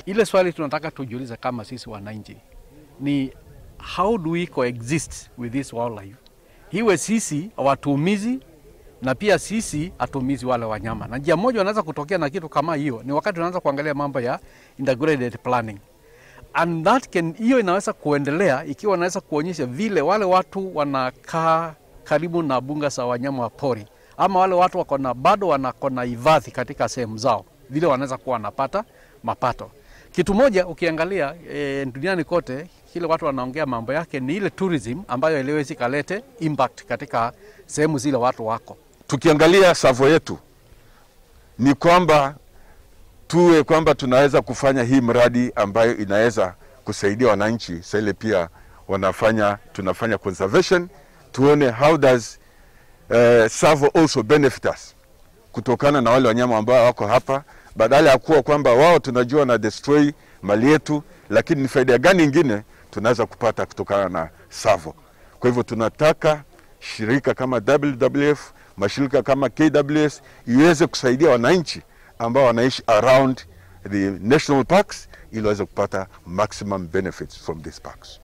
Ile swali tunataka tujiulize kama sisi wananchi ni how do we coexist with this wildlife? Iwe sisi watumizi na pia sisi atumizi wale wanyama. Na njia moja wanaweza kutokea na kitu kama hiyo ni wakati tunaanza kuangalia mambo ya integrated planning. And that can, hiyo inaweza kuendelea ikiwa wanaweza kuonyesha vile wale watu wanakaa karibu na bunga za wanyama wa pori, ama wale watu wako na bado wanakona hifadhi katika sehemu zao, vile wanaweza kuwa wanapata mapato. Kitu moja ukiangalia duniani kote kile watu wanaongea mambo yake ni ile tourism ambayo iliwezi kalete impact katika sehemu zile watu wako. Tukiangalia Tsavo yetu ni kwamba tuwe kwamba tunaweza kufanya hii mradi ambayo inaweza kusaidia wananchi. Sasa pia tunafanya conservation, tuone how does Tsavo also benefit us kutokana na wale wanyama ambao wako hapa, badala ya kuwa kwamba wao tunajua na destroy mali yetu, lakini ni faida gani nyingine tunaweza kupata kutokana na Tsavo. Kwa hivyo tunataka shirika kama WWF, mashirika kama KWS iweze kusaidia wananchi ambao wanaishi around the national parks ili waweze kupata maximum benefits from these parks.